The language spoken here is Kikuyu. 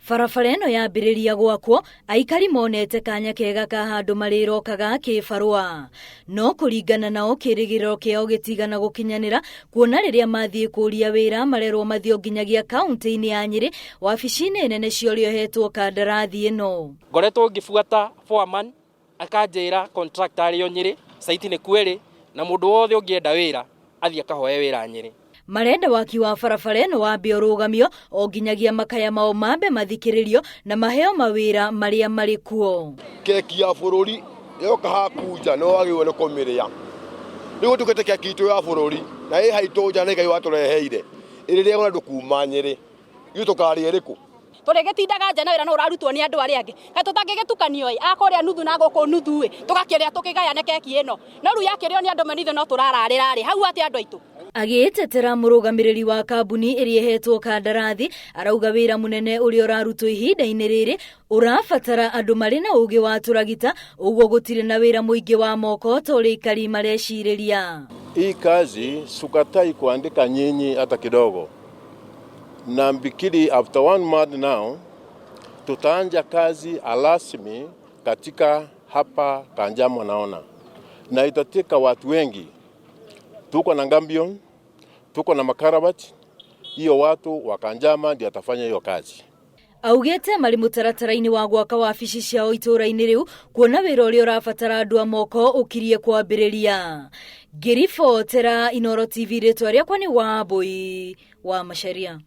Barabara ĩno yambĩrĩria gwakwo, aikari monete kanya kega ka handũ marĩrokaga kĩbarũa. No kũringana nao kĩrĩgĩrĩro kĩao gĩtigana gũkinyanĩra kuona rĩrĩa mathiĩ kũria wĩra marerwo mathiĩ o nginyagia kaunti-inĩ ya Nyĩrĩ wabici-inĩ nene cia ũrĩa ũhetwo kandarathi ĩno. Ngoretwo ngĩbuata foreman akanjĩra contractor arĩ o Nyĩrĩ, site nĩ kwĩrĩ na mũndũ wothe ũngĩenda wĩra athiĩ akahoe wĩra Nyĩrĩ. Marenda waki wa barabara ĩno wambe ũrũgamio o nginyagia makaya mao mambe mathikĩrĩrio na maheo mawĩra marĩa marĩ kuo. Keki ya bũrũri yoka haku nja nĩ wagĩrĩirwo nĩ kũmĩrĩa. Rĩu gũtuĩkĩte keki itũ ya bũrũri na ĩ haitũ nja nĩ Ngai watũreheire ĩrĩrĩagwo nĩ andũ kuma Nyĩrĩ. Ithuĩ tũkarĩa ĩrĩkũ? Tũrĩgĩtindaga nja na wĩra no ũrarutwo nĩ andũ arĩa angĩ. Kaĩ tũtangĩgĩtukanio ĩ, a kũrĩa nuthu na gũkũ nuthu ĩ, tũgakĩrĩa tũkĩgayane keki ĩno. No rĩu yakĩrĩo nĩ andũ amwe ithuĩ no tũrararĩra rĩ, hau atĩa andũ aitũ? Agĩĩtetera mũrũgamĩrĩri wa kambuni ĩrĩa ĩhetwo kandarathi arauga wĩra mũnene ũrĩa ũrarutwo ihinda-inĩ rĩrĩ ũrabatara andũ marĩ na ũgĩ wa tũragita, ũguo gũtirĩ na wĩra mũingĩ wa moko ta ũrĩa aikari marecirĩria. Hii kazi sukatai kuandika nyinyi hata kidogo, na mbikiri after one month now tutaanja kazi rasmi katika hapa Kanjama naona, na itatika watu wengi. Tuko na Gambion, tuko na Makarabati, hiyo watu wa Kanjama ndio atafanya hiyo kazi. Augĩte marĩ mũtaratara-inĩ wa gwaka wabici ciao itũũra-inĩ rĩu kuona wĩra ũrĩa ũrabatara andũ a moko ũkirie kwambĩrĩria. Ngĩribotera Inooro TV rĩtwa rĩakwa nĩ Wambũi wa Macharia.